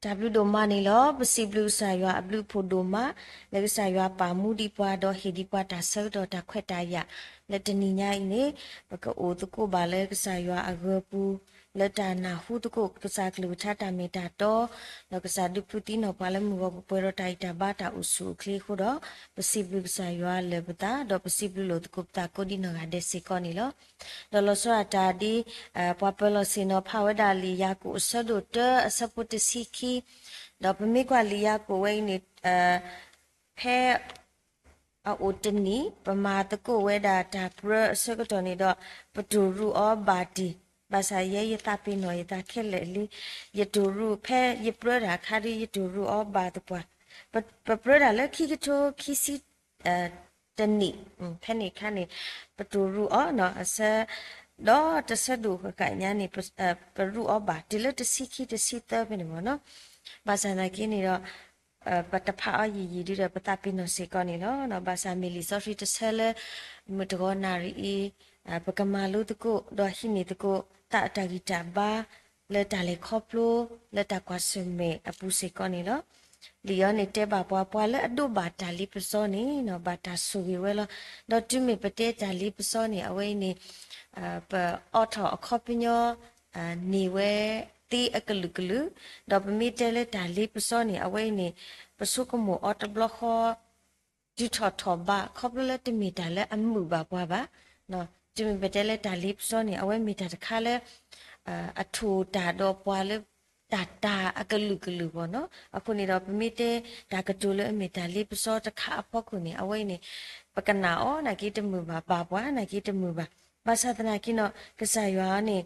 တၢ်ဘျုးဒိၣ်မးန့ၣ်လီၤ. ပစံးဘျုးကစၢ်ယွၤအဘျုးအဖှိၣ်ဒိၣ်မး, လၢကစၢ်ယွၤပာ်မူဒံးပှၤဒီးဟ့ၣ်ဒံးပှၤတၢ်ဆၢကတီၢ်တၢ်ခွဲးတၢ်ယာ်, လၢတနံၤညါအံၤန့ၣ် ပကအိၣ်သကိးဘၣ်လၢကစၢ်ယွၤအဂၢၤပူၤ, လၢတၢ်နၢ်ဟူသကိး ကစၢ်ကလုၢ်ကထါတၢ်မ့ၢ်တၢ်တီ, ဒီးကစၢ်ဒုးဖုးသံနီၣ်ပှၤလၢမုၢ်ဂီၤပှဲၤပှဲၤဒီးတၢ်ဂံၢ်တၢ်ဘါတၢ်အိၣ်ဆူၣ်အိၣ်ချ့အဃိဒီး, ပစံးဘျုးကစၢ်ယွၤလၢာ်ပသး, ဒီးပစံးဘျုးလိာ်သကိးပသးကိးဒံနီၢ်ဂၤဒဲးစ့ၢ်ကီးန့ၣ်လီၤ. ဒီးလီၤဆီဒၣ်တၢ်ဒ် ပှၤပၢၤလီၢ်ဆ့ၣ်နီၤဖးဝဲဒၣ်လံာ်ယၤကိာ်အဆၢဒိၣ်တၢ အဆၢဖိတဆံခံ, ဒီးပမ့ၢ်ကွၢ်လံာ်ယၤကိာ်ဝဲအံၤန့ၣ် ဖဲအအိၣ်တနံၤ ပမၤသကိးဝဲဒၣ်တၢ်ပြၢအဆၢကတီၢ်န့ၣ်ဒီး ပတိၢ်ရူးအီၤဘၣ်တ့ၢ်, ဘၣ်ဆၣ်ယဲယသးပ့ၤနီၣ်ယသးခဲလၢာ်လံ, ယတိၢ်ရူး ဖဲယပြၢတၢ်အခါဒီး ယတိၢ်ရူးအီၤဘၣ်သပှၢ်, ပပြၢတၢ်လၢခံကထိခံဆံ တနံၣ်, ဖဲန့ၣ်အခါန့ၣ် ပတိၢ်ရူးအီၤ အဆၢ, ဒီးတဆၢဒိၣ်ဃၣ်ဃၣ်ညါန့ၣ် ပရူးအီၤဘၣ် တုၤလၢတဆံခံတဆံသၢဖဲန့ၣ်မ့ၢ်နီၤ, ဘၣ်ဆၣ်သနာ်က့န့ၣ်ဒီး ပတဖးအီၤယံာ်ယံာ်ဒုဒီး ပသးပ့ၤနီၣ်စ့ၢ်ကီးန့ၣ်လီၤ. ဘၣ်ဆၣ်မ့ၢ်လံာ်စီဆှံတဆၢလၢ မုၢ်တဂီၤနၣ်ရံၣ်အံၤ ပကမၤလိသကိး ဒီးဟံးန့ၢ်သကိး သးအတၢ်ဂံၢ်တၢ်ဘါ လၢတၢ်လဲၤခီဖျိ လၢတၢ်ကွၢ်ဆၢၣ်မဲာ်အပူၤစ့ၢ်ကီးန့ၣ်လီၤ. လံာ်အံၤန့ၣ်တဲဘၣ်ပှၤ ပှၤလၢအဒိးဘၣ်တၢ်လ့ပစီန့ၣ် ဘၣ်တၢ်ဆိၣ်ဂ့ၤဝဲလီၤ. ဒီးတုၤမ့ၢ်ပတဲတၢ်လ့ပစီန့ၣ် အဝဲအံၤန့ၣ် ပအိးထီၣ်အခီပညီ န့ၢ်ဝဲသ့အကလုာ်ကလုာ်, ဒီးပမ့ၢ်တဲလၢတၢ်လ့ပစီန့ၣ် အဝဲအံၤန့ၣ် ပဆိကမိၣ်အီၤတဘျီဃီ တုၤထီၣ်ထီၣ်ဘး ခီဖျိလၢတမ့ၢ်တၢ်လၢအမုာ်ဘၣ်ပှၤဘၣ်. တုၤမ့ၢ်ပတဲလၢတၢ်လ့ပစီန့ၣ် အဝဲမ့ၢ်တၢ်တခါလၢ အထိၣ်တၢ်ဒီးပှၤလၢ တၢ်တၢ်အကလုာ်ကလုာ်ဘၣ်နီၤ. အဃိန့ၣ်ဒီး ပမ့ၢ်တဲတၢ်ကတိၤလၢအမ့ၢ်တၢ်လ့ပစီတခါအဖီခိၣ်န့ၣ် အဝဲအံၤန့ၣ် ပကနၣ်အီၤနာ်က့တမုာ်ဘၣ်, ဘၣ်ပှၤနာ်က့တမုာ်ဘၣ်. ဘၣ်ဆၣ်သနာ်က့နီၤ ကစၢ်ယွၤန့ၣ်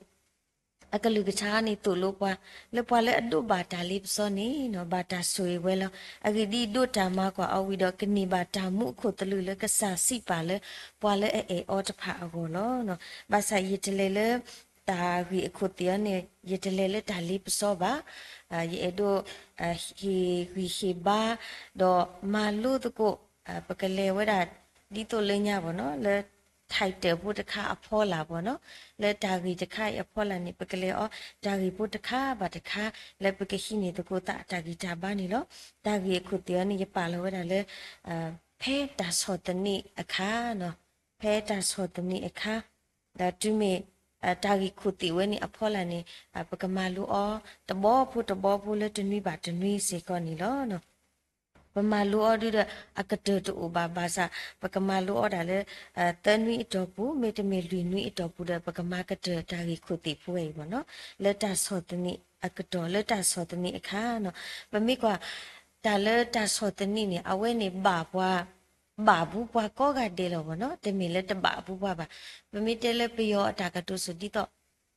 အကလုၢ်ကထါန့ၣ်သိၣ်လိပှၤ လၢပှၤလၢအဒိးဘၣ်တၢ်လ့ပစီန့ၣ်နီၤ ဘၣ်တၢ်ဆိၣ်ဂ့ၤဝဲလီၤ. အဂ့ၢ်ဒ်အံၤ, ဒိးတၢ်မၤကွၢ်အီၤဝံၤဒီး ကန့ၢ်ဘၣ်တၢ်မူအခိၣ်သလုးလၢကစၢ်စံးပာ်လၢ ပှၤလၢအအဲၣ်အီၤတဖၣ်အဂီၢ်လီၤ. ဘၣ်ဆၣ်ယတလဲၤလၢ တၢ်ဂ့ၢ်အခိၣ်သ့ၣ်အံၤန့ၣ် ယတလဲၤလၢတၢ်လ့ပစီဘၣ်. ယအဲၣ်ဒိး ဟ့ၣ်ဂံၢ်ဟ့ၣ်ဘါ ဒီးမၤလိသကိး ပကလဲၤဝဲဒၣ် ဒ်သိးလၢညါဘၣ်နီၤ လၢ title ဖိတခါအဖီလာ်ဘၣ်နီၤ, လၢတၢ်ဂ့ၢ်တခါအံၤအဖီလာ်န့ၣ် ပကလဲၤအီၤ တၢ်ဂ့ၢ်ဖိတခါဘၣ်တခါ လၢပကဟံးန့ၢ်သကိးသးအတၢ်ဂံၢ်တၢ်ဘါန့ၣ်လီၤ. တၢ်ဂ့ၢ်အခိၣ်သ့ၣ်အံၤန့ၣ် ယပာ်လီၤဝဲဒၣ်လၢ ဖဲတၢ်ဆီၣ်သနံးအခါနီၤ, ဖဲတၢ်ဆီၣ်သနံးအခါ ဒီးတုၤမ့ၢ် တၢ်ဂ့ၢ်ခိၣ်သ့ၣ်ဝဲန့ၣ်အဖီလာ်န့ၣ် ပကမၤလိအီၤ တဘီဖိတဘီဖိလၢတနွံဘၣ်တနွံစ့ၢ်ကီးန့ၣ်လီၤ. ပမၤလိအီၤဒုဒီးအကတၢၢ်တအိၣ်ဘၣ်ဘၣ်ဆၣ် ပကမၤလိအီၤဒၣ်လၢ သၢနွံအတီၢ်ပူၤ မ့တမ့ၢ်လွံၢ်နွံအတီၢ်ပူၤဒီး ပကမၤကတၢၢ်တၢ်ဂ့ၢ်ခိၣ်သ့ၣ်ဖိဝဲအံၤဘၣ်နီၤ, လၢတၢ်ဆီၣ်သနံးအကတီၢ် လၢတၢ်ဆီၣ်သနံးအခါနီၤ. ပမ့ၢ်ကွၢ် တၢ်လၢတၢ်ဆီၣ်သနံးန့ၣ် အဝဲန့ၣ်ဘၣ်ပှၤ ဘၣ်ဘူးပှၤကိးဂၤဒဲးလီၤဘၣ်နီၤ, တမ့ၢ်လၢတဘၣ်ဘူးပှၤဘၣ်. ပမ့ၢ်တဲလၢပယီၤအတၢ်ကတိၤစိၤဒ်သိး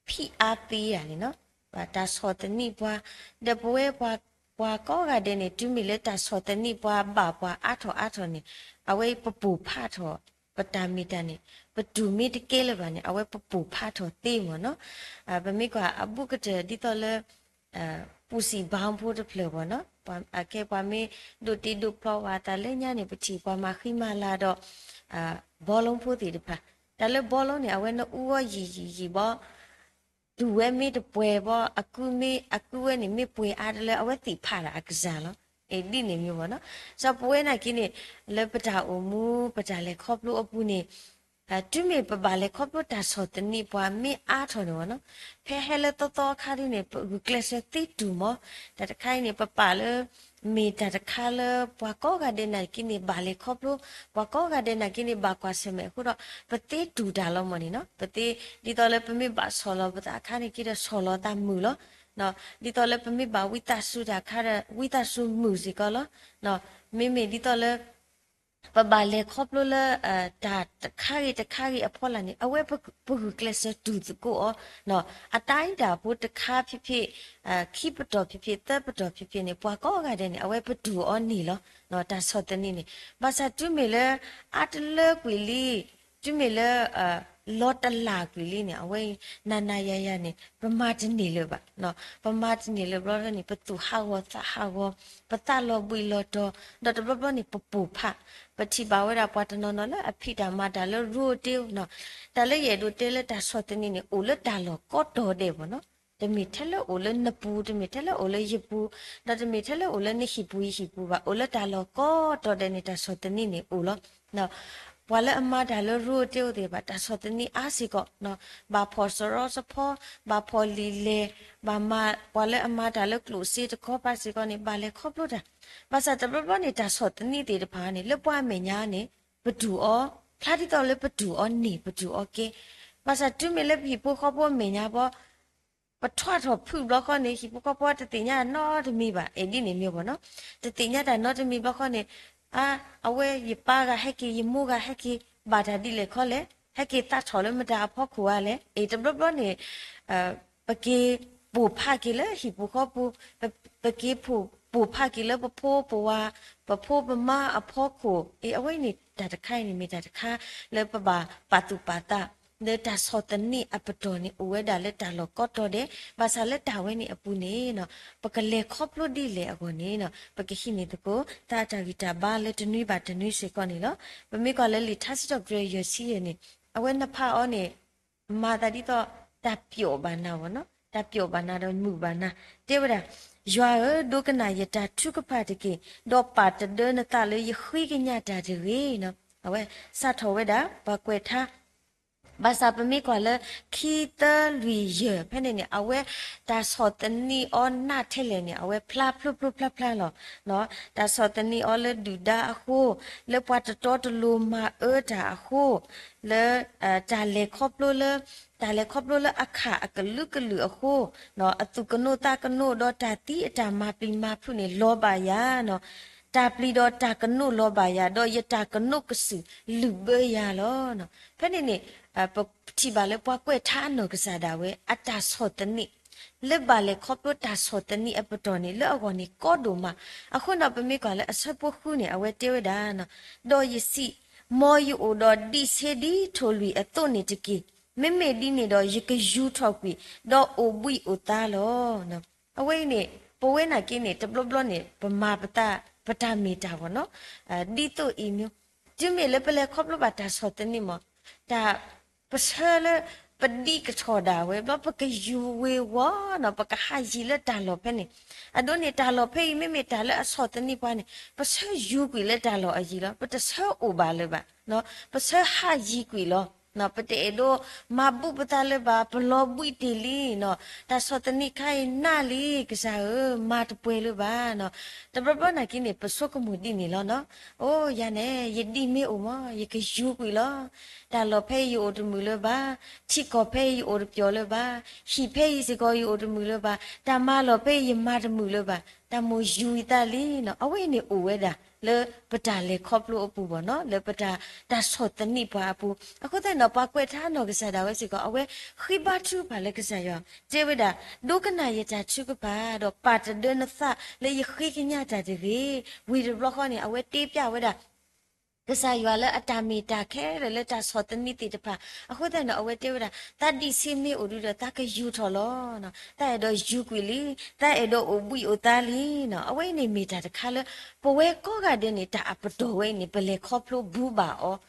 ဖိအားပေးတာန့ၣ်နီၤ, ဘၣ်တၢ်ဆီၣ်သနံးပှၤ, ဒီးပဝဲပှၤ ပှၤကိးဂၤဒဲးန့ၣ် တုၤမ့ၢ်လၢတၢ်ဆီၣ်သနံးပှၤဘၣ်ပှၤအါထီၣ်အါထီၣ်န့ၣ် အဝဲပပိၢ်ဖးထီၣ် ပတၢ်မ့ၢ်တၢ်န့ၣ် ပတူၢ်မ့ၢ်တကဲလၢၤဘၣ်န့ၣ် အဝဲပပိၢ်ဖးထီၣ်သ့မ့ၢ်နီၤ. ပမ့ၢ်ကွၢ်အဘူးကတၢၢ်ဒ်သိးလၢ ပူၤစံၣ်ဘါဖိတဖျၢၣ်ဘၣ်နီၤ, အခဲပှၤမ့ၢ်ဒိးတ့ဒိးဖျီဝဲအသးလၢညါန့ၣ် ပထံၣ်ပှၤမၤဃံမၤလၤဒီး ဘောလုံးဖိသ့ၣ်တဖၣ်, တၢ်လၢဘောလုံးန့ၣ် အဝဲနအူအီၤယံာ်ယံာ်ယံာ်ဘၣ် တူၢ်ဝဲမ့ၢ်တပှဲၤဘၣ် အကုမ့ၢ် အကုဝဲန့ၣ် မ့ၢ်ပှဲၤအါတလၢ အဝဲသ့ၣ်ဖးဒၣ်အကစၢ်လီၤ. ဒ်န့ၣ်မ့ၢ်ဘၣ်နီၤ. စီၤပဝဲနာ်က့န့ၣ် လၢပတၢ်အိၣ်မူ ပတၢ်လဲၤခီဖျိအပူၤန့ၣ် တုၤမ့ၢ်ပဘၣ်လဲၤခီဖျိတၢ်ဆီၣ်သနံးပှၤမ့ၢ်အါထီၣ်န့ၣ်ဘၣ်နီၤ, ဖဲဟဲလၢသီသီအခါဒ်န့ၣ် ပဂုာ်ကျဲးစၢးသ့တူၢ်မး, တၢ်တခါအံၤန့ၣ် ပပာ်လၢ မ့ၢ်တၢ်တခါလၢ ပှၤကိးဂၤဒဲးနာ်က့န့ၣ် ဘၣ်လဲၤခီဖျိ, ပှၤကိးဂၤဒဲးနာ်က့န့ၣ် ဘၣ်ကွၢ်ဆၢၣ်မဲာ်အဃိဒီး ပသ့တူၢ်တၢ်လီၤမ့ၢ်န့ၣ်နီၤ, ပသ့ ဒ်သိးလၢပမ့ၢ်ဘၣ်ဆီၣ်လီၤပသးအခါန့ၣ်က့ဒီး ဆီၣ်လီၤသးမုာ်လီၤ. ဒ်သိးလၢပမ့ၢ်ဘၣ်ဝံသးစူၤတၢ်အခါဒီး ဝံသးစူၤမုာ်စ့ၢ်ကီးလီၤ. မ့မ့ၢ်ဒ်သိးလၢ ပဘၣ်လဲၤခီဖျိလၢ တၢ်တခါဂ့ၤတခါဂ့ၤအဖီလာ်န့ၣ် အဝဲပဂုာ်ကျဲးစၢးတူၢ်သကိးအီၤ, အတၢ်အံၤတၢ်ဖိတခါဖံးဖံး, ခံပတီၢ်ဖံးဖံး သၢပတီၢ်ဖံးဖံးန့ၣ် ပှၤကိးဂၤဒဲးန့ၣ် အဝဲပတူၢ်အီၤန့ၢ်လီၤ. တၢ်ဆီၣ်သနံးန့ၣ် ဘၣ်ဆၣ်တုၤမ့ၢ်လၢ အါတလၢကွံာ်လံ, တုၤမ့ၢ်လၢ လီၤတလၢ်ကွံာ်လံန့ၣ် အဝဲနၤနၤယၤယၤန့ၣ် ပမၤတန့ၢ်လၢၤဘၣ်. ပမၤတန့ၢ်လၢၤဘျီန့ၣ် ပသူၣ်ဟးဂီၤသးဟးဂီၤ, ပသးလီၤဘှံးလီၤတီၤ, ဒီးတဘျီဘျီန့ၣ် ပပိၢ်ဖး, ပထံၣ်ဘၣ်ဝဲဒၣ်ပှၤတနီၤနီၤလၢအဖံးတၢ်မၤတၢ်လၢရိတ့, တၢ်လၢယအဲၣ်ဒိးတဲလၢတၢ်ဆီၣ်သနံးန့ၣ် အိၣ်လၢတၢ်လီၢ်ကိးတီၤဒဲးဘၣ်နီၤ. တမ့ၢ်ထဲလၢအိၣ်လၢနပူၤ, တမ့ၢ်ထဲလၢအိၣ်လၢယပူၤ, ဒီးတမ့ၢ်ထဲလၢအိၣ်လၢနဟံၣ်ပူၤယဟံၣ်ပူၤဘၣ်. အိၣ်လၢတၢ်လီၢ်ကိးတီၤဒဲးန့ၣ် တၢ်ဆီၣ်သနံးန့ၣ်အိၣ်လီၤ. ပှၤလၢအမၤတၢ်လၢရူတဲအိၣ်သ့ၣ်တဖၣ် တၢ်ဆီၣ်သနံးအါစ့ၢ်ကီး, ဘၣ်ဖီၣ်စရီစဖီ, ဘၣ်ဖီၣ်လံာ်လဲၢ်, ဘၣ်မၤ, ပှၤလၢအမၤတၢ်လၢကျိၣ်စ့တခီပၤစ့ၢ်ကီးန့ၣ် ဘၣ်လဲၤခီဖျိတၢ်. ဘၣ်ဆၣ်တဘျီဘျီန့ၣ် တၢ်ဆီၣ်သနံးသ့ၣ်တဖၣ်န့ၣ် လၢပှၤအမဲာ်ညါန့ၣ် ပတူၢ်အီၤ, ဖျါဒ်သိးလၢပတူၢ်အီၤန့ၢ် ပတူၢ်အီၤကဲ. ဘၣ်ဆၣ်တုၤမ့ၢ်လၢပဟံၣ်ဖိဃီဖိအမဲာ်ညါဘီ ပထွးထီၣ်ဖုၣ်ဘျီဃီန့ၣ် ဟံၣ်ဖိဃီဖိတသ့ၣ်ညါနီတမံၤဘၣ်, အဲၣ်ဒ်န့ၣ်မ့ၢ်ဘၣ်နီၤ, တသ့ၣ်ညါတၢ်နီတမံၤဘျီဃီန့ၣ်, အါ, အဝဲယပၢ်ဂၤဟဲက့ၤ ယမိၢ်ဂၤဟဲက့ၤ ဘၣ်တၢ်ဒ်လဲၣ်ခီလဲၣ်, ဟဲက့ၤသးထီၣ်လၢမတၤအဖီခိၣ်ဧါလဲၣ်. အ့ၣ် တဘျီဘျီန့ၣ် ပက့ၤပိာ်ဖးက့ၤလၢဟံၣ်ပူၤဃီပူၤ, ပက့ၤပိာ်ဖးက့ၤလၢပဖိပဝၤ, ပဖိပမါအဖီခိၣ်, အ့ၣ် အဝဲန့ၣ်တၢ်တခါအံၤန့ၣ် မ့ၢ်တၢ်တခါလၢပဘၣ်ပာ်သူၣ်ပာ်သး လၢတၢ်ဆီၣ်သနံးအပတီၢ်န့ၣ် အိၣ်ဝဲဒၣ်လၢတၢ်လီၢ်ကိးတီၤဒဲး, ဘၣ်ဆၣ်လၢတၢ်ဝဲန့ၣ်အပူၤန့ၣ် ပကလဲၤခီဖျိဒ်လဲၣ်အဂီၢ်န့ၣ် ပကဟံးန့ၢ်သကိး သးအတၢ်ဂံၢ်တၢ်ဘါလၢတနွံဘၣ်တနွံစ့ၢ်ကီးန့ၣ်လီၤ. ပမ့ၢ်ကွၢ်လၢလံာ်ထါစံးထီၣ်ပတြၢၤယဲၢ်ဆံယဲၢ်န့ၣ် အဝဲနဖးအီၤန့ၣ် မၤသးဒ်သိး တၢ်ပျီၣ်ဘၣ်နၤဘၣ်နီၤ, တၢ်ပျီၣ်ဘၣ်နၤဒီးမုာ်ဘၣ်နၤ, တဲဝဲဒၣ်, ယွၤဧၢ, ဒိကနၣ်ယတၢ်ထုကဖၣ်တက့ၢ်, ဒီးပာ်တဒၢနသးလၢယဃ့ကညးတၢ်တဂ့ၤနီၤ. အဝဲစးထီၣ်ဝဲဒၣ် ပှၤကွဲးထါ ဘၣ်ဆၣ်ပမ့ၢ်ကွၢ်လၢ ခံ သၢ လွံၢ် ယဲၢ် ဖဲန့ၣ်န့ၣ် အဝဲတၢ်ဆီၣ်သနံးအီၤနးထဲလဲၣ်န့ၣ် အဝဲဖျါဖျိဖျိဖျါဖျါလီၤ. တၢ်ဆီၣ်သနံးအီၤလၢဒုၣ်ဒါအဃိ, လၢပှၤတတီတလိၤမၤအၢတၢ်အဃိ, လၢ တၢ်လဲၤခီဖျိလၢ တၢ်လဲၤခီဖျိလၢအခးအကလုာ်ကလုာ်အဃိ, အသူၣ်ကနိးသးကနိးဒီးတၢ်သံအတၢ်မၤပျံၤမၤဖုးန့ၣ် လီၤဘၣ်ယၤနီၤ. တၢ်ပျံၤဒီးတၢ်ကနိးလီၤဘၣ်ယၤ, ဒီးယတၢ်ကနိးကစုာ်လုၢ်ဘၢယၤလီၤ. ဖဲန့ၣ်န့ၣ် ပထံၣ်ဘၣ်လၢပှၤကွဲးထါအနီၢ်ကစၢ်ဒၣ်ဝဲ အတၢ်ဆီၣ်သနံး လၢဘၣ်လဲၤခီဖျိတၢ်ဆီၣ်သနံးအပတီၢ်န့ၣ် လၢအဂီၢ်န့ၣ်ကီဒိၣ်မး. အဃိန့ၣ် ပမ့ၢ်ကွၢ်လၢအဆၢဖိဃုန့ၣ် အဝဲတဲဝဲဒၣ်, ဒီးယစံး, မ်ယအိၣ်ဒီးဒံးဆ့ဒ်ထိၣ်လွံၢ်အသိးန့ၣ်တက့ၢ်. မ့မ့ၢ်ဒ်န့ၣ်ဒီး ယကယူၤထီၣ်ကွံာ်, ဒီးအိၣ်ဘှံးအိၣ်သါလီၤ. အဝဲအံၤန့ၣ် ပဝဲနာ်က့န့ၣ် တဘျီဘျီန့ၣ် ပမၤပသး ပတၢ်မ့ၢ်တၢ်ဘၣ်နီၤ, ဒ်သိးအံၤမ့ၢ်, တုၤမ့ၢ်လၢပလဲၤခီဖျိဘၣ်တၢ်ဆီၣ်သနံးမး, တၢ် ပဆၢလၢ ပဒံးကထီၣ်ဒၣ်ဝဲ ဘျီပကယူၤဝ့ၤဝီၤနီၤ, ပကဟးယံၤလၢတၢ်လီၢ်ဖဲန့ၣ်. အဒိန့ၣ် တၢ်လီၢ်ဖဲအံၤ မ့မ့ၢ်တၢ်လၢအဆီၣ်သနံးပှၤန့ၣ် ပဆၢယူၤကွံာ်လၢတၢ်လီၢ်အယံၤလီၤ. ပတဆၢအိၣ်ဘၣ်လၢၤဘၣ်, ပဆၢဟးယံၤကွံာ်လီၤ. ပတအဲၣ်ဒိးမၤဘူၣ်ပသးလၢၤဘၣ်, ပလီၤဘှံးတ့ၢ်လံနီၤ, တၢ်ဆီၣ်သနံးခါအံၤနးလံ ကစၢ်ဧၢ, မၤတပှဲၤလၢၤဘၣ်နီၤ. တဘျီဘျီနာ်က့န့ၣ် ပဆိကမိၣ်ဒ်န့ၣ်လီၤနီၤ. အိ ယၤန့ၣ် ယဒံးမ့ၢ်အိၣ်မး ယကယူၤကွံာ်လီၤ. တၢ်လီၢ်ဖဲအံၤယအိၣ်တမုာ်လၢၤဘၣ်, ထံကီၢ်ဖဲအံၤယအိၣ်တပျီၤလၢၤဘၣ်, ဟံၣ်ဖဲအံၤစ့ၢ်ကီးယအိၣ်တမုာ်လၢၤဘၣ်, တၢ်မၤလီၢ်ဖဲအံၤယမၤတမုာ်လၢၤဘၣ်, တၢ်မိၢ်ယူၤယသးလံနီၤ. အဝဲန့ၣ်အိၣ်ဝဲဒၣ် လၢပတၢ်လဲၤခီဖျိအပူၤဘၣ်နီၤ, လၢပတၢ်တၢ်ဆီၣ်သနံးပှၤအပူၤ. အဃိသတးန့ၣ်ဒီး ပှၤကွဲးထါအနီၢ်ကစၢ်ဒၣ်ဝဲစ့ၢ်ကီး အဝဲဃ့ဘါထုကဖၣ်လၢကစၢ်ယွၤ, တဲဝဲဒၣ်, ဒိကနၣ်ယတၢ်ထုကဖၣ် ဒီးပာ်တဒၢနသးလၢယဃ့ကညးတၢ်တဂ့ၤ. ဝံၤတဘျီဃီန့ၣ် အဝဲတဲပျၢ်ဝဲဒၣ် ကစၢ်ယွၤလၢအတၢ်မ့ၢ်တၢ်ခဲလၢာ်လၢတၢ်ဆီၣ်သနံးသ့ၣ်တဖၣ်. အဃိသတးန့ၣ်ဒီး အဝဲတဲဝဲဒၣ်, သးဒံးဆ့မ့ၢ်အိၣ်ဒုဒီး သးကယူၤထီၣ်လီၤ. သးအဲၣ်ဒိးယူၤကွံာ်လံ, သးအဲၣ်ဒိးအိၣ်ဘှံးအိၣ်သါလံနီၤ. အဝဲအံၤန့ၣ်မ့ၢ်တၢ်တခါလၢ ပဝဲကိးဂၤဒဲးန့ၣ် တၢ်အပတီၢ်ဝဲအံၤန့ၣ် ပလဲၤခီဖျိဘူးဘၣ်အီၤ,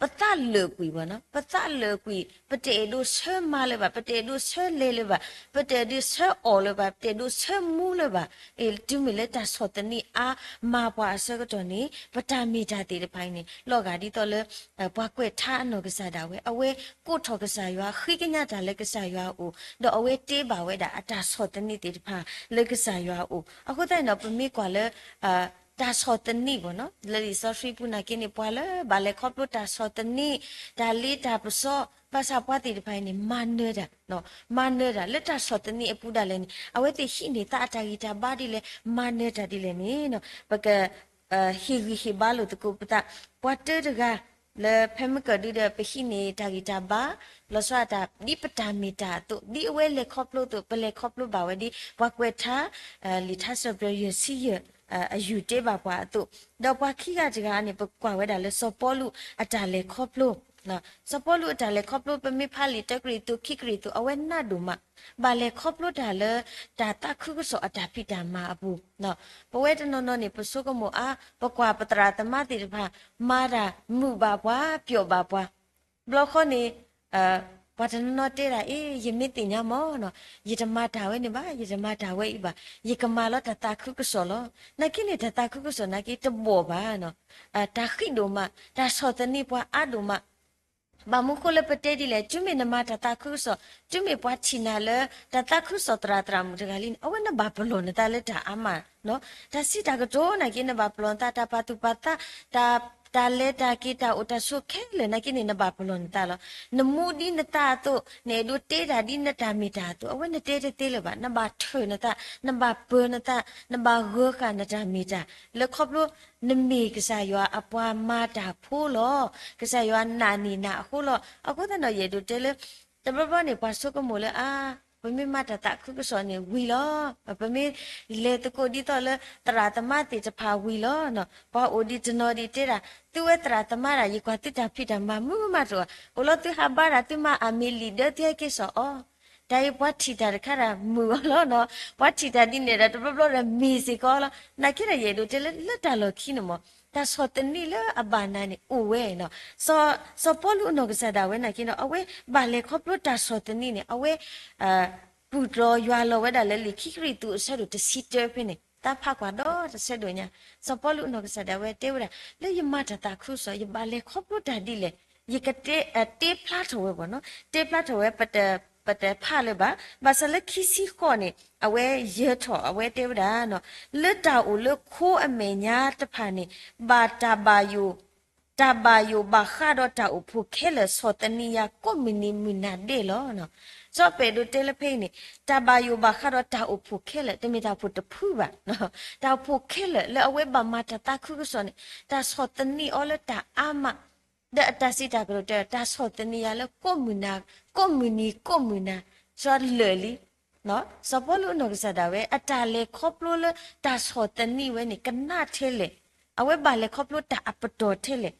ပသးလၢာ်ကွံာ်ဘၣ်နီၤ, ပသးလၢာ်ကွံာ်, ပတအဲၣ်ဒိးဆၢမၤလၢၤဘၣ်, ပတအဲၣ်ဒိးဆၢလဲၤလၢၤဘၣ်, ပတအဲၣ်ဒိးဆၢအီၣ်လၢၤဘၣ်, ပတအဲၣ်ဒိးဆၢမူလၢၤဘၣ်. အ့ၣ် တုၤမ့ၢ်လၢတၢ်ဆီၣ်သနံးအါမးပှၤအဆၢကတီၢ်န့ၣ် ပတၢ်မ့ၢ်တၢ်သ့ၣ်တဖၣ်အံၤန့ၣ် လီၤဂာ်ဒ်သိးလၢ ပှၤကွဲးထါအနီၢ်ကစၢ်ဒၣ်ဝဲ အဝဲကိးထီၣ်ကစၢ်ယွၤ ဃ့ကညးတၢ်လၢကစၢ်ယွၤအအိၣ် ဒီးအဝဲတ့ဘၣ်ဝဲဒၣ်အတၢ်ဆီၣ်သနံးသ့ၣ်တဖၣ်လၢကစၢ်ယွၤအအိၣ်. အဃိသတးန့ၣ်ဒီး ပမ့ၢ်ကွၢ်လၢ တၢ်ဆီၣ်သနံးဘၣ်နီၤ, လၢလံာ်စီဆှံပူၤနာ်က့န့ၣ် ပှၤလၢဘၣ်လဲၤခီဖျိတၢ်ဆီၣ်သနံး, တၢ်လ့တၢ်ပစီ, ဘၣ်ဆၣ်ပှၤသ့ၣ်တဖၣ်အံၤန့ၣ် မၤနၢၤတၢ်, မၤနၢၤတၢ်လၢတၢ်ဆီၣ်သနံးအပူၤဒၣ်လဲာ်န့ၣ် အဝဲသ့ၣ်ဟံးန့ၢ်သးအတၢ်ဂံၢ်တၢ်ဘါဒ်လဲၣ်, မၤနၢၤတၢ်ဒ်လဲၣ်န့ၣ် ပက ဟ့ၣ်ဂံၢ်ဟ့ၣ်ဘါလိာ်သကိးပသး, ပှၤတၢတဂၤ လၢဖဲမုၢ်ကၢၢ်ဒုဒီး ပဟံးန့ၢ်တၢ်ဂံၢ်တၢ်ဘါ လီၤဆီဒၣ်တၢ် ဒ်ပတၢ်မ့ၢ်တၢ်အသိး, ဒ်အဝဲလဲၤခီဖျိအသိး, ပလဲၤခီဖျိဘၣ်ဝဲဒ် ပှၤကွဲးထါ လံာ်ထါစံးထီၣ်ပတြၢၤယဲၢ်ဆံယဲၢ် အယူၢ်တ့ဘၣ်ပှၤအသိး, ဒီးပှၤခံဂၤတဂၤန့ၣ် ပကွၢ်ဝဲဒၣ်လၢစီၤပီလူးအတၢ်လဲၤခီဖျိ, စီၤပီလူးအတၢ်လဲၤခီဖျိ ပမ့ၢ်ဖးလံာ်တၢကရံၣ်သူး ခံကရံၣ်သူး အဝဲနးဒိၣ်မး, ဘၣ်လဲၤခီဖျိတၢ်လၢ တၢ်သးခုကစီၣ်အတၢ်ဖံးတၢ်မၤအပူၤ ပဝဲတနီၤနီၤန့ၣ် ပဆိကမိၣ်အါ, ပကွၢ်ပသရၣ်သမါသ့ၣ်တဖၣ် မၤတၢ်မုာ်ဘၣ်ပှၤ ပျီၣ်ဘၣ်ပှၤ, ဘျီဃီန့ၣ် ပှၤတနီၤနီၤတဲဒၣ် အ့ ယမ့ၢ်သ့ၣ်ညါမၢ်နီၤ, ယတမၤတၢ်ဝဲန့ၣ်ဘၣ်, ယတမၤတၢ်ဝဲအံၤဘၣ်, ယကမၤလီၤတၢ်သးခုကစီၣ်လီၤ. နာ်က့န့ၣ် တၢ်သးခုကစီၣ်နာ်က့တဘီၣ်ဘၣ်နီၤ, တၢ်ဃံးဒိၣ်မး, တၢ်ဆီၣ်သနံးပှၤအါဒိၣ်မး ဘၣ်မနုၤဃိလၢပတဲဒ်လဲၣ်, တုၤမ့ၢ်နမၤတၢ်သးခုကစီၣ်, တုၤမ့ၢ်ပှၤထံၣ်နၤလၢ တၢ်သးခုကစီၣ်သရၣ်သရၣ်မုၣ်တဂၤလံန့ၣ် အဝဲနဘၣ်ပလီၢ်နသးလၢတၢ်အါမး, တၢ်စံးတၢ်ကတိၤနာ်က့ နဘၣ်ပလီၢ်နသး, တၢ်ပာ်သူၣ်ပာ်သး, တၢ် တၢ်လဲၤတၢ်က့ၤတၢ်အိၣ်တၢ်ဆိးခဲလၢာ်နာ်က့န့ၣ် နဘၣ်ပလီၢ်နသးလီၤ. နမူဒ်နသးအသိး, နအဲၣ်ဒိးတဲတၢ်ဒ်နတၢ်မ့ၢ်တၢ်အသိး, အဝဲနတဲတသ့လၢၤဘၣ်. နဘၣ်ထၢၣ်နသး, နဘၣ်ပၢၤနသး, နဘၣ်ဂၢၤဃာ်နတၢ်မ့ၢ်တၢ်, လၢခီဖျိ နမ့ၢ်ကစၢ်ယွၤအပှၤမၤတၢ်ဖိလီၤ. ကစၢ်ယွၤနာ်န့ၢ်နၤအဃိလီၤ. အဃိသတးဒီး ယအဲၣ်ဒိးတဲလၢ တဘျီဘျီန့ၣ် ပှၤဆိကမိၣ်လၢ အါ, ပမ့ၢ်မၤတၢ်သးခုကစီၣ်န့ၣ်ဝံၤလီၤ. ပမ့ၢ်လဲၤသကိးဒ်သိးလၢ သရၣ်သမါသ့ၣ်တဖၣ်ဝံၤလီၤ. ပှၤအိၣ်ဒံးတနီၤဒံးတဲဒၣ် သုဝဲသရၣ်သမါဒၣ် ယကွၢ်သုတၢ်ဖံးတၢ်မၤမုာ်မးတအိၣ်, အိၣ်လီၤသုဟးဘါတၢ် သုမၤအမံၤလံာ်ဒၢသုဟဲက့ၤစိာ်အီၤ. တၢ်အံၤပှၤထံၣ်တၢ်တခါဒၣ်မုာ်အီၤလီၤနီၤ. ပှၤထံၣ်တၢ်ဒ်န့ၣ်ဒီး တဘျီဘျီဒီးမ့ၢ်စ့ၢ်ကီးလီၤ. နာ်က့ဒီး ယအဲၣ်ဒိးတဲလၢ လၢတၢ်လီၢ်ခံန့ၣ်မး တၢ်ဆီၣ်သနံးလၢအဘၣ်နၤန့ၣ်အိၣ်ဝဲနီၤ. စီၤပီလူးအနီၢ်ကစၢ်ဒၣ်ဝဲနာ်က့ဒီး အဝဲဘၣ်လဲၤခီဖျိတၢ်ဆီၣ်သနံးန့ၣ် အဝဲ ပူၢ်ကျီၤယွၤလီၤဝဲဒၣ်လၢလံာ်ခံကရံၣ်သူးအဆၢဒိၣ်တဆံတၢဖဲန့ၣ် တၢ်ဖးကွၢ်ဒီတဆၢဒိၣ်ညါ, စီၤပီလူးအနီၢ်ကစၢ်ဒၣ်ဝဲတဲဝဲဒၣ် လၢယမၤတၢ်သးခုကစီၣ် ယဘၣ်လဲၤခီဖျိတၢ်ဒ်လဲၣ်, ယကတဲ တဲဖျါထီၣ်ဝဲပနီၤ, တဲဖျါထီၣ်ဝဲ ပတဖးလၢၤဘၣ်. ဘၣ်ဆၣ်လၢခံဆံဃိးန့ၣ် အဝဲယၢၤထီၣ် အဝဲတဲဝဲဒၣ်နီၤ, လၢတၢ်အိၣ်လၢခိအမဲာ်ညါတဖၣ်န့ၣ် ဘၣ်တၢ်ဘၣ်ယိၣ် တၢ်ဘၣ်ယိၣ်ဘၣ်ဃးဒီးတၢ်အိၣ်ဖှိၣ်ခဲလၢာ် ဆီၣ်သနံးယၤကိးမုၢ်နံၤမုၢ်နၤဒဲးလီၤ. စီၤပီလူးတဲလၢဖဲအံၤန့ၣ် တၢ်ဘၣ်ယိၣ်ဘၣ်ဃးဒီးတၢ်အိၣ်ဖှိၣ်ခဲလၢာ် တမ့ၢ်တၢ်အိၣ်ဖှိၣ်တဖုဘၣ်, တၢ်အိၣ်ဖှိၣ်ခဲလၢာ်လၢအဝဲဘၣ်မၤတၢ်သးခုကစီၣ်န့ၣ် တၢ်ဆီၣ်သနံးအီၤလၢတၢ်အါမး, ဒီးအတၢ်စံးတၢ်ကတိၤတဲ တၢ်ဆီၣ်သနံးယၤလၢ ကိးမုၢ်နၤ, ကိးမုၢ်နံၤကိးမုၢ်နၤ, စီၤလၢာ်လံ စီၤပီလူးအနီၢ်ကစၢ်ဒၣ်ဝဲ အတၢ်လဲၤခီဖျိလၢတၢ်ဆီၣ်သနံးဝဲန့ၣ် ကနးထဲလဲၣ်, အဝဲဘၣ်လဲၤခီဖျိတၢ်အပတီၢ်ထဲလဲၣ်,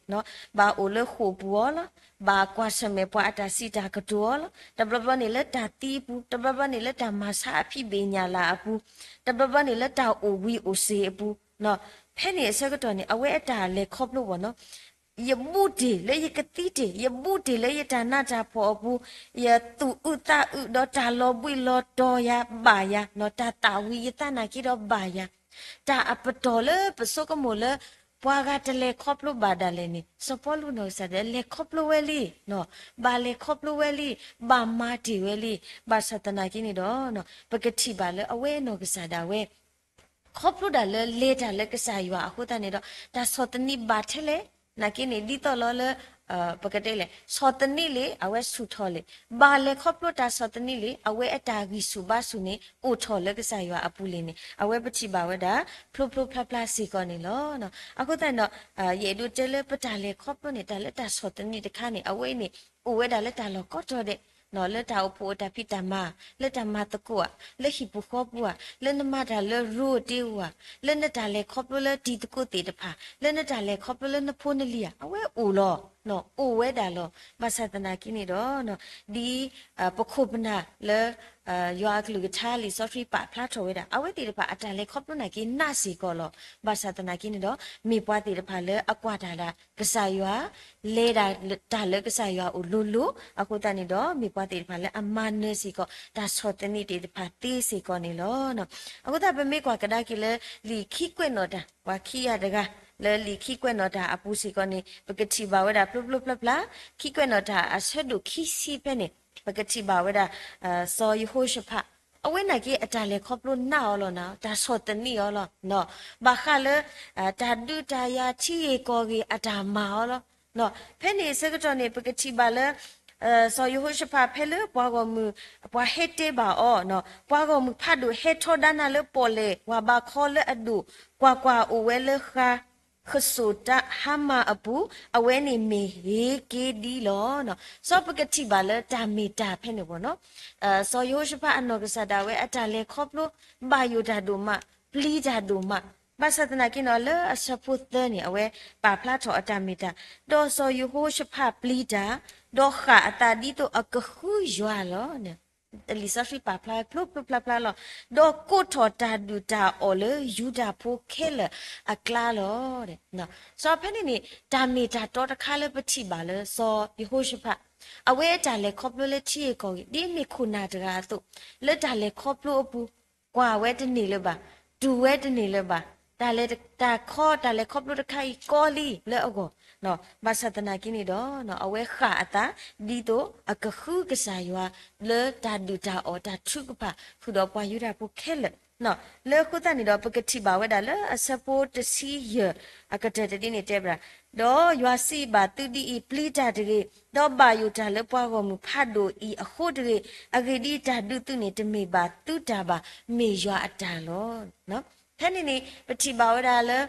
ဘၣ်အိၣ်လၢဃိာ်ပူၤအီၤလီၤ, ဘၣ်ကွၢ်ဆၢၣ်မဲာ်ပှၤအတၢ်စံးတၢ်ကတိၤအီၤလီၤ, တဘျီဘျီန့ၣ်လၢတၢ်သံအပူၤ, တဘျီဘျီန့ၣ်လၢတၢ်မၤဆါအဖံးဘ့ၣ်ညၣ်လၤအပူၤ, တဘျီဘျီန့ၣ်လၢတၢ်အိၣ်ဝံၤအိၣ်စ့ၤအပူၤ, ဖဲန့ၣ်အဆၢကတီၢ်န့ၣ် အဝဲအတၢ်လဲၤခီဖျိဘၣ်နီၤ ယဘူးတ့ၢ်လၢယကသံတ့ၢ်, ယဘူးတ့ၢ်လၢယတၢ်နးတၢ်ဖှီၣ်အပူၤ, ယသူၣ်အုးသးအုးဒီးတၢ်လီၤဘှံးလီၤတီၤယၤဘၣ်ယၤ, တၢ်သၣ်ဝံၤယသးနာ်က့ဒီးဘၣ်ယၤ, တၢ်အပတီၢ်လၢပဆိကမိၣ်လၢ ပှၤဂၤတလဲၤခီဖျိဘၣ်ဒၣ်လဲာ်န့ၣ် စီၤပီလူးနီၢ်ကစၢ်ဒၣ်လဲၤခီဖျိဝဲလံ, ဘၣ်လဲၤခီဖျိဝဲလံ, ဘၣ်မၤတ့ၢ်ဝဲလံ, ဘၣ်ဆၣ်သနာ်က့န့ၣ်ဒီး ပကထံၣ်ဘၣ်လၢအဝဲအနီၢ်ကစၢ်ဒၣ်ဝဲ ခီဖျိဒၣ်လၢလဲၤတၢ်လၢကစၢ်ယွၤအဃိသတးန့ၣ်ဒီး တၢ်ဆီၣ်သနံးဘၣ်ထဲလဲၣ်, နာ်က့န့ၣ် ဒ်သိးလီၤလၢ ပကတဲလဲၣ် ဆီၣ်သနံးလံ အဝဲဆူၣ်ထီၣ်လံ, ဘၣ်လဲၤခီဖျိတၢ်ဆီၣ်သနံးလံ အဝဲအတၢ်ဂံၢ်ဆူၣ်ဘါဆူၣ်န့ၣ် အိၣ်ထီၣ်လၢကစၢ်ယွၤအပူၤလံန့ၣ် အဝဲပထံၣ်ဘၣ်ဝဲဒၣ် ဖျိဖျိဖျါဖျါစ့ၢ်ကီးန့ၣ်လီၤ. အဃိသတးန့ၣ်ဒီး ယအဲၣ်ဒိးတဲလၢပတၢ်လဲၤခီဖျိန့ၣ် တၢ်လၢတၢ်ဆီၣ်သနံးတခါန့ၣ် အဝဲအံၤန့ၣ် အိၣ်ဝဲဒၣ်လၢတၢ်လီၢ်ကိးတီၤဒဲး လၢတၢ်အိၣ်ဖှိၣ်အတၢ်ဖံးတၢ်မၤ, လၢတၢ်မၤသကိးဧါ, လၢဟံၣ်ပူၤဃီပူၤဧါ, လၢနမၤတၢ်လၢရိတ့ဧါ, လၢနတၢ်လဲၤခီဖျိလၢတံၤသကိးသ့ၣ်တဖၣ်, လၢနတၢ်လဲၤခီဖျိလၢနဖိနလံၤဧါ, အဝဲအိၣ်လီၤ, အိၣ်ဝဲဒၣ်လီၤ. ဘၣ်ဆၣ်သနာ်က့န့ၣ်ဒီး ဒ်ပခိၣ်ပနၢ်လၢ ယွၤအကလုၢ်ကထါလံာ်စီဆှံပာ်ဖျါထီၣ်ဝဲဒၣ် အဝဲသ့ၣ်တဖၣ်အတၢ်လဲၤခီဖျိနာ်က့နးစ့ၢ်ကီးလီၤ. ဘၣ်ဆၣ်သနာ်က့န့ၣ်ဒီး မ့ၢ်ပှၤသ့ၣ်တဖၣ်လၢအကွၢ်တၢ်ဒၣ်ကစၢ်ယွၤ, လဲၤဒၣ်တၢ်လၢကစၢ်ယွၤအိၣ်လိၤလိၤ, အဃိသတးန့ၣ်ဒီး မ့ၢ်ပှၤသ့ၣ်တဖၣ်လၢအမၤနၢၤစ့ၢ်ကီး တၢ်ဆီၣ်သနံးသ့ၣ်တဖၣ်သ့စ့ၢ်ကီးန့ၣ်လီၤ. အဃိသတးပမ့ၢ်ကွၢ်ကဒါက့ၤလၢ လံာ်ခံကွဲးနီၣ်တၢ် ပှၤခံဂၤတဂၤ လၢလံာ်ခံကွဲးနီၣ်တၢ်အပူၤစ့ၢ်ကီးန့ၣ် ပကထံၣ်ဘၣ်ဝဲဒၣ်ဖျိဖျိဖျါဖျါ, ခံကွဲးနီၣ်တၢ်အဆၢဒိၣ်ခံဆံဖဲန့ၣ် ပကထံၣ်ဘၣ်ဝဲဒၣ် စီၤယဟိၤၡဖး အဝဲနာ်က့အတၢ်လဲၤခီဖျိနးအီၤလီၤနၤ, တၢ်ဆီၣ်သနံးအီၤလီၤ. ဘၣ်ဃးလၢ တၢ်ဒုးတၢ်ယၤထံဂ့ၢ်ကီၢ်ဂ့ၢ်အတၢ်မၤအီၤလီၤ. ဖဲန့ၣ်အဆၢကတီၢ်န့ၣ် ပကထံၣ်ဘၣ်လၢ စီၤယဟိၤၡဖးဖဲလၢပှၤဂီၢ်မုၢ် ပှၤဟဲတဲဘၣ်အီၤ, ပှၤဂီၢ်မုၢ်ဖးဒိၣ်ဟဲထီဒါနၤလၢပီၣ်လဲၣ်ဝၤဘးခီလၢအဒိၣ်, ကွၢ်ကွၢ်, အိၣ်ဝဲလၢဃာ် ဃစိာ်တၢ်ဟါမၢ်အပူၤ, အဝဲန့ၣ်မ့ၢ်ဟ့ၤက့ဒံလီၤ. စီၤပကထံၣ်ဘၣ်လၢတၢ်မ့ၢ်တၢ်ဖဲန့ၣ်ဘၣ်နီၤ, စီၤယဟိၤၡဖးအနီၢ်ကစၢ်ဒၣ်ဝဲအတၢ်လဲၤခီဖျိ ဘၣ်ယိၣ်တၢ်ဒိၣ်မး, ပျံၤတၢ်ဒိၣ်မး, ဘၣ်ဆၣ်သနာ်က့နီၤ လၢအဆၢဖိသၢန့ၣ် အဝဲပာ်ဖျါထီၣ်အတၢ်မ့ၢ်တၢ်, ဒီးစီၤယဟိၤၡဖးပျံၤတၢ်, ဒီးဃၣ်အသးဒ်သိးအကဃုယွၤလီၤ. လံာ်စီဆှံပာ်ဖျါဖျိဖျိဖျါဖျါလီၤ. ဒီးကိးထီၣ်တၢ်ဒုၣ်တၢ်အီၣ်လၢယူဒၤဖိခဲလၢာ်အကျါလီၤ. စီၤဖဲန့ၣ်န့ၣ် တၢ်မ့ၢ်တၢ်တီတခါလၢပထံၣ်ဘၣ်လၢစီၤယဟိၤၡဖး အဝဲအတၢ်လဲၤခီဖျိလၢထံဂ့ၢ်ကီၢ်ဂ့ၢ် ဒ်မ့ၢ်ခိၣ်နၢ်တဂၤအသိး, လၢတၢ်လဲၤခီဖျိအပူၤ, ကွၢ်ဝဲတန့ၢ်လၢၤဘၣ်, တူၢ်ဝဲတန့ၢ်လၢၤဘၣ်, တၢ်လဲၤတ- တၢ်ခီ တၢ်လဲၤခီဖျိတခါအံၤကီလံလၢအဂီၢ်, ဘၣ်ဆၣ်သနာ်က့န့ၣ်ဒီး အဝဲဃၣ်အသး ဒ်သိးအကဃုကစၢ်ယွၤ လၢတၢ်ဒုၣ်တၢ်အီၣ်တၢ်ထုကဖၣ် ဃုာ်ဒီးပှၤယူဒၤဖိခဲလၢာ် လၢအဃိသတးန့ၣ်ဒီး ပကထံၣ်ဘၣ်ဝဲဒၣ်လၢအဆၢဖိတဆံယဲၢ်အကတၢၢ်တဒ်န့ၣ်တဲဝဲဒၣ်, ဒီးယွၤစံးဘၣ်သုဒ်အံၤ, ပျံၤတၢ်တဂ့ၤ, ဒီးဘၣ်ယိၣ်တၢ်လၢပှၤဂီၢ်မုၢ်ဖးဒိၣ်အံၤအဃိတဂ့ၤ, အဂ့ၢ်ဒ်အံၤ, တၢ်ဒုးသုန့ၣ် တမ့ၢ်ဘၣ်သုတၢ်ဘၣ်, မ့ၢ်ယွၤအတၢ်လီၤ. ဖဲန့ၣ်န့ၣ် ပထံၣ်ဘၣ်ဝဲဒၣ်လၢ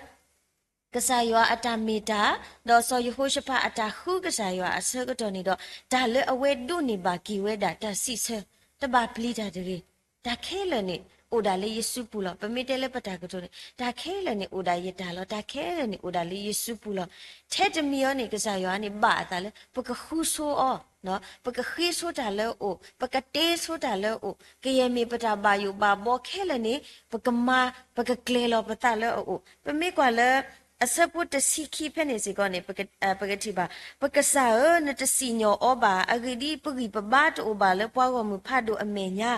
ကစၢ်ယွၤအတၢ်မ့ၢ်တၢ်, ဒီးစီၤယဟိၤၡဖးအတၢ်ဃုကစၢ်ယွၤအဆၢကတီၢ်န့ၣ်ဒီး တၢ်လၢအဝဲဒိးန့ၢ်ဘၣ်က့ၤဝဲဒၣ်တၢ်စံးဆၢ, တဘၣ်ပျံၤတၢ်တဂ့ၤ, တၢ်ခဲလၢာ်န့ၣ် အိၣ်ဒၣ်လၢယစုပူၤလီၤ. ပမ့ၢ်တဲလၢပတၢ်ကတိၤန့ၣ် တၢ်ခဲလၢာ်န့ၣ်အိၣ်ဒၣ်ယတၢ်လီၤ, တၢ်ခဲလၢာ်န့ၣ်အိၣ်ဒၣ်လၢယစုပူၤလီၤ. ထဲတမံၤအံၤန့ၣ် ကစၢ်ယွၤန့ၣ် ဘၣ်အသးလၢ ပကဃုဆိအီၤ, ပကဃ့ဆိတၢ်လၢအအိၣ်, ပကတ့ဆိတၢ်လၢအအိၣ်, ကယဲၢ်မ့ၢ်ပတၢ်ဘၣ်ယိၣ်ဘၣ်ဘီခဲလၢာ်န့ၣ် ပကမၤ ပကကျဲၤလီၤပသးလၢအအိၣ်. ပမ့ၢ်ကွၢ်လၢ အဆၢဖိတဆံခံဖဲန့ၣ်စ့ၢ်ကီးန့ၣ် ပကထံၣ်ဘၣ်, ပကစၢ်ဧၢ, နတစံၣ်ညီၣ်အီၤဘၣ်. အဂ့ၢ်ဒ်အံၤ, ပဂံၢ်ပဘါတအိၣ်ဘၣ်လၢပှၤဂီၢ်မုၢ်ဖးဒိၣ်အမဲာ်ညါ,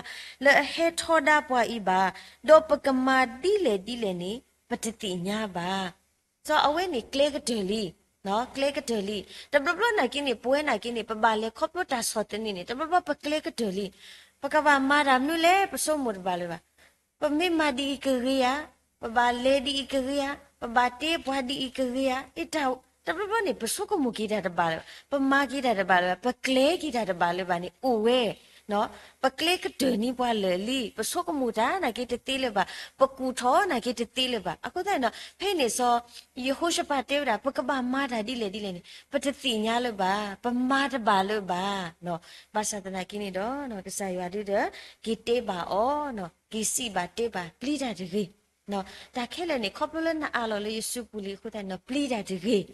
လၢအဟဲထီဒါပှၤအံၤဘၣ်, ဒီးပကမၤဒ်လဲၣ်ဒ်လဲၣ်န့ၣ် ပတသ့ၣ်ညါဘၣ်. စီၤအဝဲန့ၣ်ကျဲကတၢၢ်လံ, ကျဲကတၢၢ်လံ. တဘျီဘျီနာ်က့န့ၣ် ပဝဲနာ်က့န့ၣ် ပဘၣ်လဲၤခီဖျိတၢ်ဆီၣ်သနံးန့ၣ် တဘျီဘျီပကျဲကတၢၢ်လံ. ပကဘၣ်မၤတၢ်မနုၤလဲၣ် ပဆိကမိၣ်တဘၣ်လၢၤဘၣ်. ပမ့ၢ်မၤဒ်အံၤကဂ့ၤဧါ, ပဘၣ်လဲၤဒ်အံၤကဂ့ၤဧါ, ပဘၣ်တ့ပှၤဒ်အံၤကဂ့ၤဧါ, တဘျီဘျီန့ၣ် ပဆိကမိၣ်က့ၤတၢ်တဘၣ်လၢၤဘၣ်, ပမၤက့ၤတၢ်တဘၣ်လၢၤဘၣ်, ပကျဲက့ၤတၢ်တဘၣ်လၢၤဘၣ်န့ၣ် အိၣ်ဝဲ ပကျဲကတၢၢ်န့ၢ်ပှၤလၢာ်လံ, ပဆိကမိၣ်တၢ်နာ်က့တသ့လၢၤဘၣ်, ပကူၣ်ထီၣ်နာ်က့တသ့လၢၤဘၣ်. အဃိသတးန့ၣ်ဒီး ဖဲန့ၣ်စီၤယဟိၤၡဖးတဲဝဲဒၣ် ပကဘၣ်မၤတၢ်ဒ်လဲၣ်ဒ်လဲၣ်န့ၣ် ပတသ့ၣ်ညါလၢၤဘၣ်, ပမၤတဘၣ်လၢၤဘၣ်. ဘၣ်ဆၣ်သနာ်က့န့ၣ်ဒီး ကစၢ်ယွၤဒုဒီး က့ၤတဲဘၣ်အီၤ, က့ၤစံးဘၣ်တဲဘၣ် ပျံၤတၢ်တဂ့ၤ. တၢ်ခဲလၢာ်န့ၣ် ခီဖျိလၢနအးလီၤလၢယစုပူၤလံအဃိသတးန့ၣ်ဒီး ပျံၤတၢ်တဂ့ၤ.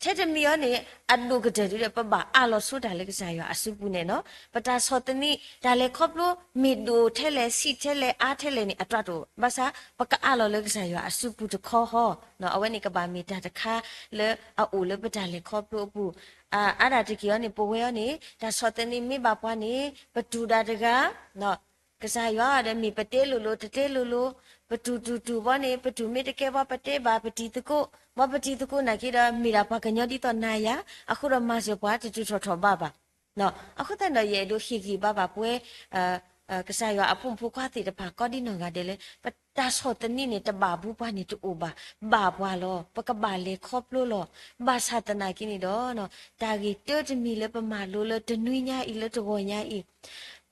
ထဲတမံၤအံၤန့ၣ် အဒိၣ်ကတၢၢ်ဒုဒီး ပဘၣ်အးလီၤဆိတၢ်လၢကစၢ်ယွၤအစုပူၤန့ၣ်လီၤ. ပတၢ်ဆီၣ်သနံး တၢ်လဲၤခီဖျိ မ့ၢ်ဒိၣ်ထဲလဲၣ် ဆံးထဲလဲၣ် အါထဲလဲၣ်န့ၣ် အတၢ်တအိၣ်ဘၣ်ဆၣ် ပကအးလီၤလၢကစၢ်ယွၤအစုပူၤတခီဃီ, အဝဲန့ၣ်ကဘၣ်မ့ၢ်တၢ်တခါလၢအအိၣ်လၢပတၢ်လဲၤခီဖျိအပူၤ. အါဒၣ်တက့ၢ်အံၤန့ၣ် ပဝဲအံၤန့ၣ် တၢ်ဆီၣ်သနံးမ့ၢ်ဘၣ်ပှၤန့ၣ် ပတူၢ်ဒၣ်တဂၤ ကစၢ်ယွၤဒီးမ့ၢ်ပတဲလိၤလိၤတတဲလိၤလိၤ, ပတူၢ်တူၢ်တူၢ်ဘီန့ၣ် ပတူၢ်မ့ၢ်တကဲဘၣ် ပတဲဘၣ်ပတံၤသကိး, ဘီပတံၤသကိးနာ်က့ဒီး မ့ၢ်ဒၣ်ပှၤကညီဒ်သိးနၤယၤ, အဃိဒီးမၤစၢၤပှၤတတူၢ်ထီၣ်ထီၣ်ဘးဘၣ်. အဃိသတးန့ၣ်ဒီး ယအဲၣ်ဒိးဟ့ၣ်ဂံၢ်ဘါဘၣ်ပဝဲ ကစၢ်ယွၤအဖိမုၣ်ဖိခွါသ့ၣ်တဖၣ် ကိးဒံနီၢ်ဂၤဒဲးလၢ ပတၢ်ဆီၣ်သနံးန့ၣ် တဘၣ်ဘူးပှၤန့ၣ်တအိၣ်ဘၣ်, ဘၣ်ပှၤလီၤ. ပကဘၣ်လဲၤခီဖျိလီၤ. ဘၣ်ဆၣ်သနာ်က့န့ၣ်ဒီး တၢ်ဂ့ၢ်တၢတမံၤလၢပမၤလိလၢတနွံညါအံၤ လၢတဂီၤညါအံၤ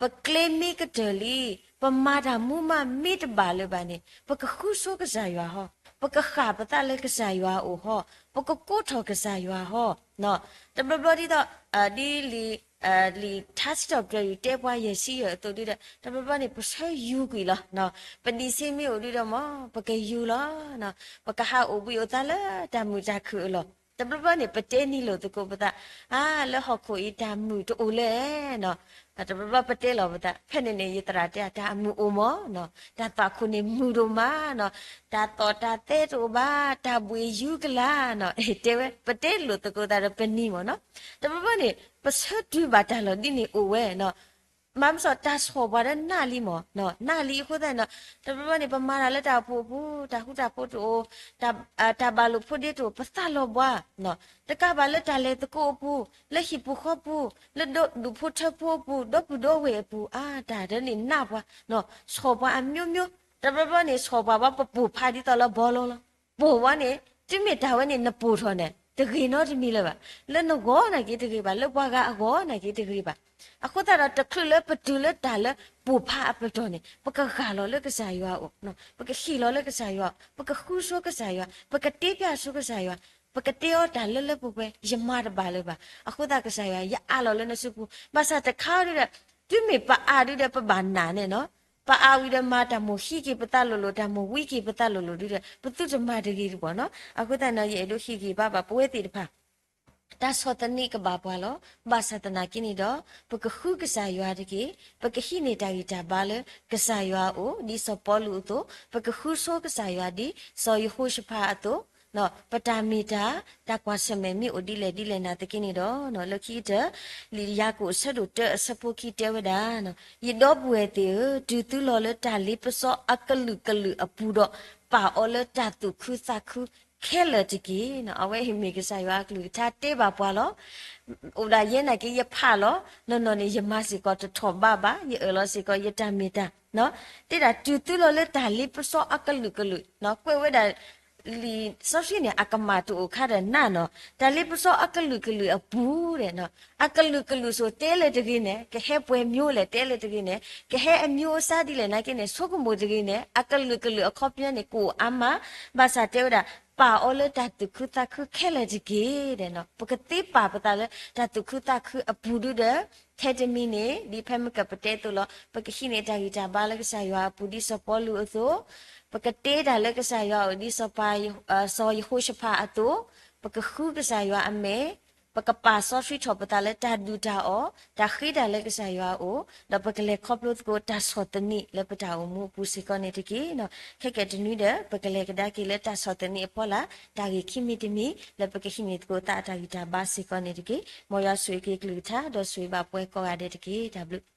ပကျဲမ့ၢ်ကတၢၢ်လံ, ပမၤတၢ်မူမးမ့ၢ်တဘၣ်လၢၤဘၣ်န့ၣ် ပကဃုဆိကစၢ်ယွၤဟီ, ပကဃၣ်ပသးလၢကစၢ်ယွၤအအိၣ်ဟီ, ပကကိးထီၣ်ကစၢ်ယွၤဟီ. တဘျီဘျီဒ်သိး ဒ်လံာ် လံာ်ထါစံးထီၣ်ပတြၢၤယုၢ်တဲပှၤယဲၢ်ဆံယဲၢ်အသိးဒုဒီး တဘျီဘျီန့ၣ် ပဆၢယူၤကွံာ်လီၤ. ပဒံးဆ့မ့ၢ်အိၣ်ဒုဒီးမ့ၢ် ပကယူၤလီၤ. ပကဟးအိၣ်ဘှံးအိၣ်သါလၢတၢ်မုာ်တၢ်ခုၣ်အလီၢ်. တဘျီဘျီန့ၣ် ပတဲနံၤလိာ်သကိးပသး, အါ လၢဟီၣ်ခိၣ်အံၤတၢ်မုာ်တအိၣ်လဲၣ်. တဘျီဘျီပတဲလီၤပသး, ဖဲန့ၣ်န့ၣ် ယသရၣ်တဲ တၢ်အမုာ်အိၣ်မး, တၢ်သွၣ်ခိၣ်န့ၣ်မုာ်ဒိၣ်မး, တၢ်သီၣ်တၢ်သဲတအိၣ်ဘၣ်, တၢ်ဘှံးယူၤကလာ်, တဲဝဲ ပတဲလိာ်သကိးသးဒီးပနံၤမးနီၤ. တဘျီဘျီန့ၣ် ပဆၢတုၤဘၣ်တၢ်လီၢ်ဒ်န့ၣ်အိၣ်ဝဲနီၤ. မၤမ့ၢ်စီၤတၢ်ဆီၣ်ပှၤဒီးနၢ်လံမး, နၢ်လံအဃိသတးန့ၣ်နီၤ, တဘျီဘျီန့ၣ် ပမၤတၢ်လၢတၢ်အိၣ်ဖှိၣ်အပူၤ, တၢ်ဃူတၢ်ဖိးတအိၣ်, တၢ်ဘၣ်လိာ်ဖိးဒ့တအိၣ်, ပသးလီၤဘှါ, တကးဘၣ်လၢတၢ်လဲၤသကိးအပူၤ, လၢဟံၣ်ပူၤဃီပူၤ, လၢဒူၣ်ဖိထၢဖိအပူၤ, ဒီပုၢ်ဒီဝဲၢ်အပူၤ, အါ တၢ်ဒ်န့ၣ်နၢ်ပှၤ, ဆီၣ်ပှၤအမျိုးမျိုး, တဘျီဘျီန့ၣ် ဆီၣ်ပှၤဘၣ်ပပိာ်ဖးဒ်သိးလၢဘီလီၤလီၤ. ပိာ်ဝဲန့ၣ် တုၤမ့ၢ်တၢ်ဝဲန့ၣ် နပိာ်ထီၣ်န့ၣ် တဂ့ၤနီတမံၤလၢၤဘၣ်. လၢနဂီၢ်နာ်က့တဂ့ၤဘၣ်, လၢပှၤဂၤအဂီၢ်နာ်က့တဂ့ၤဘၣ်. အဃိသတးဒီး တချုးလၢပတုၤလၢတၢ်လၢပိာ်ဖးအပတီၢ်န့ၣ် ပကဂၢ်လီၤလၢကစၢ်ယွၤအအိၣ်, ပကဟ့ၣ်လီၤလၢကစၢ်ယွၤ, ပကဃုဆိကစၢ်ယွၤ, ပကတဲပျၢ်ဆိကစၢ်ယွၤ, ပကတဲအီၤတၢ်လၢလၢပှဲၤပှဲၤ, ယမၤတဘၣ်လၢၤဘၣ်. အဃိသတးကစၢ်ယွၤ ယအးလီၤလၢနစုပူၤ, ဘၣ်ဆၣ်တခါဒုဒီး တုၤမ့ၢ်ပအါဒုဒီးပဘၣ်နာ်န့ၣ်နီၤ, ပအါဝံၤဒီးမၤတၢ်မိၣ်ဟံးက့ၤပသးလိၤလိၤ, တၢ်မိၣ်ဝံက့ၤပသးလိၤလိၤဒုဒီး ပသုတမၤတဂ့ၤတဘၣ်နီၤ. အဃိသတးန့ၣ် ယအဲၣ်ဒိးဟ့ၣ်ဂံၢ်ဘါဘၣ်ပဝဲသ့ၣ်တဖၣ် တၢ်ဆီၣ်သနံးကဘၣ်ပှၤလီၤ. ဘၣ်ဆၣ်သနာ်က့န့ၣ်ဒီး ပကဃုကစၢ်ယွၤတက့ၢ်. ပကဟံးန့ၢ်တၢ်ဂံၢ်တၢ်ဘါလၢကစၢ်ယွၤအအိၣ်, ဒ်စီၤပီလူးအသိး, ပကဃုဆိကစၢ်ယွၤဒ်စီၤယဟိၤၡဖးအသိး, ပတၢ်မ့ၢ်တၢ် တၢ်ကွၢ်ဆၢၣ်မဲာ်မ့ၢ်အိၣ်ဒ်လဲၣ်ဒ်လဲၣ်နာ်သက့န့ၣ်ဒီး လၢခံကတၢၢ် လံာ်ယၤကိာ်အဆၢဒိၣ်တၢအဆၢဖိခံတဲဝဲဒၣ်, ယဒီပုၢ်ဝဲၢ်သ့ၣ်ဧၢ, တုၤသုလီၤလၢတၢ်လ့ပစီအကလုာ်ကလုာ်အပူၤဒီး ပာ်အီၤလၢတၢ်သူၣ်ခုသးခုခဲလၢာ်တက့ၢ်. အဝဲအံၤမ့ၢ်ကစၢ်ယွၤအကလုၢ်ကထါတဲဘၣ်ပှၤလီၤ. အိၣ်ဒၣ်ယဲနာ်က့ ယဖးလီၤ, နီၢ်နီၢ်န့ၣ် ယမၤစ့ၢ်ကီးတထီၣ်ဘးဘၣ်, ယအၢၣ်လီၤစ့ၢ်ကီးယတၢ်မ့ၢ်တၢ် တဲဒၣ်တုၤသုလီၤလၢတၢ်လ့ပစီအကလုာ်ကလုာ်, ကွဲးဝဲဒၣ် လံာ်စီဆှံန့ၣ် အကမၣ်တအိၣ်ခါဒီးနးနီၤ, တၢ်လ့ပစီအကလုာ်ကလုာ်အပူၤဒဲး, အကလုာ်ကလုာ်ဆိတဲလၢတဂ့ၤန့ၣ် ကဟဲပှဲၤမျိုးလဲၣ် တဲလၢတဂ့ၤန့ၣ် ကဟဲအမျိုးအစားဒ်လဲၣ်နာ်က့န့ၣ် ဆိကမိၣ်တဂ့ၤန့ၣ် အကလုာ်ကလုာ်အခီပညီန့ၣ် ကအိၣ်အါမး, ဘၣ်ဆၣ်တဲဝဲဒၣ် ပာ်အီၤလၢတၢ်သူၣ်ခုသးခုခဲလၢာ်တက့ၢ်ဒဲး, ပကသ့ပာ်ပသးလၢတၢ်သူၣ်ခုသးခုအပူၤဒုဒီး ထဲတမံၤန့ၣ် ဒ်ဖဲမ့ၢ်ကပတဲအသိးလီၤ, ပကဟံးန့ၢ်တၢ်ဂံၢ်တၢ်ဘါလၢကစၢ်ယွၤအပူၤဒ်စီၤပီလူးအသိး, ပကတ့တၢ်လၢကစၢ်ယွၤအအိၣ်ဒ်စီၤပၤ စီၤယဟိၤၡဖးအသိး, ပကဃုကစၢ်ယွၤအမဲာ်, ပကပာ်စီဆှံထီၣ်ပသးလၢတၢ်ဒုၣ်တၢ်အီၣ်, တၢ်ဃ့တၢ်လၢကစၢ်ယွၤအအိၣ်, ဒီးပကလဲၤခီဖျိသကိးတၢ်ဆီၣ်သနံးလၢပတၢ်အိၣ်မူအပူၤစ့ၢ်ကီးန့ၣ်တက့ၢ်. ခဲကနွံဒီး ပကလဲၤကဒါက့ၤလၢတၢ်ဆီၣ်သနံးအဖီလာ် တၢ်ဂ့ၢ်ခံမံၤတမံၤ လၢပကဟံးန့ၢ်သကိးသးအတၢ်ဂံၢ်တၢ်ဘါစ့ၢ်ကီးန့ၣ်တက့ၢ်. မ်ယွၤဆိၣ်ဂ့ၤက့ၤကလုၢ်ကထါ ဒီးဆိၣ်ဂ့ၤဘၣ်ပှၤကိးဂၤဒဲးတက့ၢ်. တၢ်ဘျုး